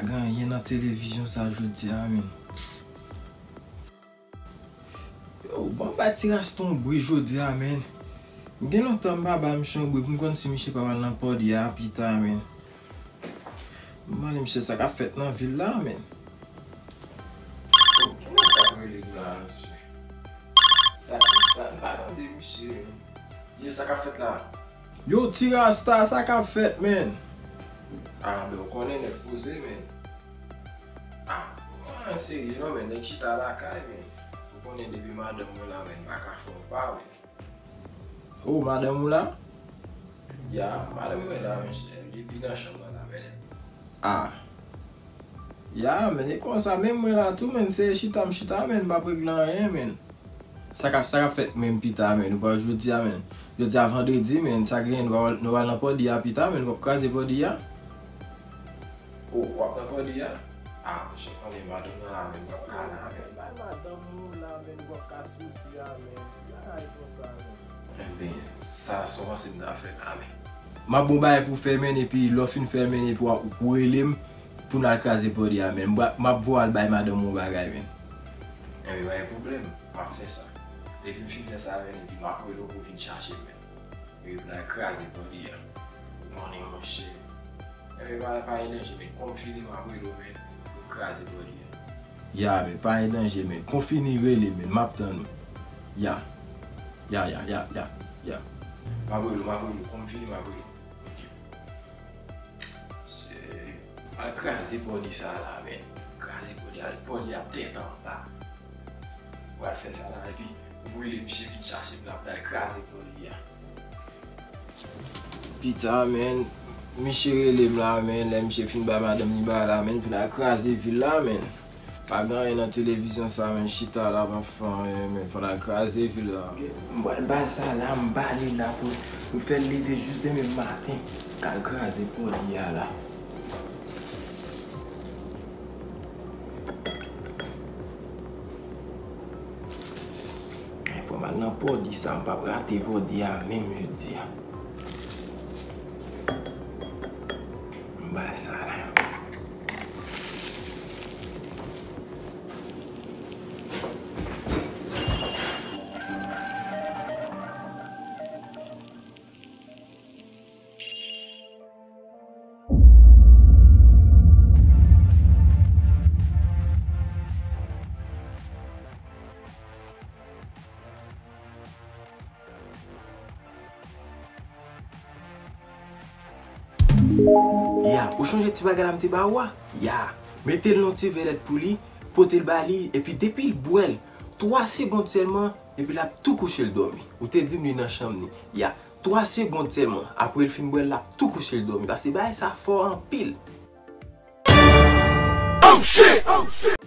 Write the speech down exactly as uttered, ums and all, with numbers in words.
Gen anyen nan televizyon sa jodi a, men. Yo, ban m bay ti Rasta yon bri jodi a, men. M gen lontan m pa ba misye yon bri pou m konn si misye pa pral nan pòdi a pita, men. M mande misye sa k ap fèt nan vil la, men. Yo, ki nèg k ap rele m la, mesye? Ta, ta, m pa tande misye, men. Ye, sa k ap fèt la? Yo, ti Rasta, sa k ap fèt, men? Ah, men ou konnen nèg poze, men. Ah, ou pa serye non, men, nèg chita lakay, men. Ou konnen depi madanm mwen la, men, m pa ka fè yon pa, men. Oh, madanm ou la? Ya, madanm mwen la, men, li, li nan chanm nan la, men. Ah. Ya, men, e konsa, menm mwen la tou, men, se chita m chita, men, m p ap regle anyen, men. Sa k ap, sa k ap fèt menm pita, men, ou pa jodi a, men. Jodi a vandredi, men, sa genyen, nou pral, nou pral nan pòdi a pita, men, nou p ap kraze pòdi a. Oh, w ap nan pòdi a? Ah, monchè, konnen madanm nan la, men, m p ap ka la, men. Bay madanm ou la, men, ou p ap ka soti a, men. Bagay konsa, men. Enben, sa, sa w panse m ta fè la, men? M ap ba w bagay pou w fè, men, epi lè w fin fè, men, epi w ap, ou rele m pou n al kraze pòdi a, men. M ap, m ap voye al bay madanm ou bagay, men. Enben, pa gen pwoblèm, m ap fè sa. Depi m fin fè sa, men, epi m ap rele w pou w vin chache m, men. Epi pou n al kraze pòdi a. Ou konnen, monchè. Enben, pa, pa gen danje, men. Kòm fini, m ap rele w, men, pou n kraze pòdi a. Ya, men, pa gen danje, men. Kon fini, rele, men. M ap tann ou. Ya. Ya, ya, ya, ya, ya. M ap rele w, m ap rele w. Kòm fini, m ap rele w. Ok. Se, al kraze pòdi sa la, men. Kraze pòdi a, pòdi a tèt anba. Pral fè sa la, epi ou rele misye vin chache m la, pou n al kraze pòdi a. Pita, men, misye rele m la, men, lè misye fin bay madanm li bagay la, men, pou n al kraze vil la, men. Pa gen anyen nan televizyon sa, men, chita la, pa fè anyen, men, fò n al kraze vil la. M pral bay sa la, m ba li la pou, pou m fè l leve jis demen maten, k al kraze pòdi a la. Fò m al nan pòdi sa, m p ap rate pòdi a menm jodi a. M bay sa la. Ya, ou chonje ti bagay la m te ba ou a? Ya, mete l nan ti vèlèt pou li, pote l ba li, epi depi l bwè l, twa segond sèlman, epi l ap tou kouche l dòmi. Ou te di m li nan chanm li. Ya, twa segond sèlman, apre l fin bwè l, l ap tou kouche l dòmi, paske bagay sa fò anpil. Oh shit!